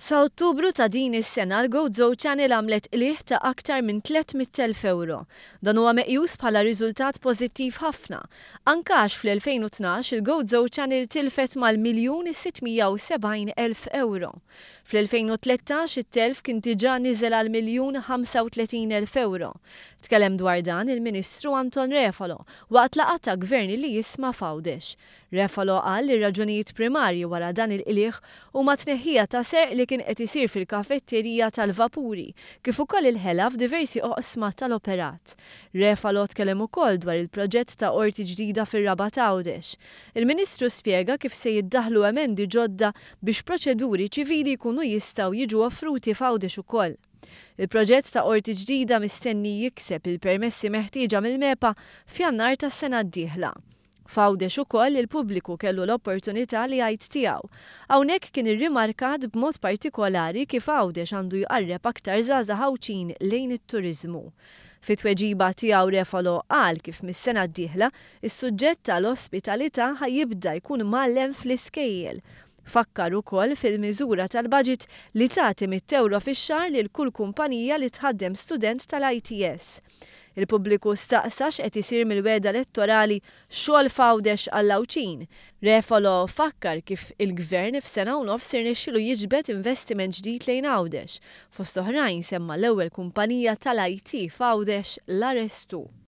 Sa Ottubru ta' din is-sena l-Gozo Channel għamlet qligħ ta' aktar minn 300,000 ewro. Dan huwa meqjus bħala riżultat pożittiv ħafna, anke għax fl-2012 il-Gozo Channel tilfet mal-miljun 670,000 ewro. Fl-2013 it-telf kien diġà niżel għal miljun 35,000 ewro. Tkellem dwar dan il-Ministru Anton Refalo waqt laqgħa ta' Gvern li jisma' f'Għawdex. Refalo qal li r-raġunijiet primarji wara dan il-qligħ huma tneħħija ta' serq li kien qed isir fil-kafetterija tal-vapuri, kif ukoll il-ħela f'diversi oqsma tal-operat. Refalo tkellem ukoll dwar il-proġett ta' qorti ġdida fir-Rabat Għawdex. Il-Ministru spjega kif se jiddaħħlu emendi ġodda biex proċeduri ċivili jkunu jistgħu jiġu offruti f'Għawdex ukoll. Il-proġett ta' qorti ġdida mistenni jikseb il-permessi meħtieġa mill-MEPA f'Jannar tas-sena d-dieħla. F'Għawdex ukoll il-pubbliku kellu l-opportunità li jgħid tiegħu. Hawnhekk kien irrimarkat b'mod partikolari kif Għawdex għandu jqarreb aktar żgħażagħ Għawdxin lejn it-turiżmu. Fit-tweġiba tiegħu Refalo qal kif mis-sena d-dieħla is-suġġett tal-ospitalità ħa jibda jkun mgħallem fl-iskejjel. Fakkar ukoll fil-miżura tal-budget li tagħti 100 ewro fix-xahar lil kull kumpanija li tħaddem student tal-ITS. Il-pubbliku staqsa x'qed isir mill-wegħda elettorali xogħol f'Għawdex għall-Għawdxin. Refalo fakkar kif il-Gvern f'sena u nofs irnexxielu jiġbed investiment ġdid lejn Għawdex. Fost oħrajn semma l-ewwel kumpanija tal-IT f'Għawdex, l-RS2.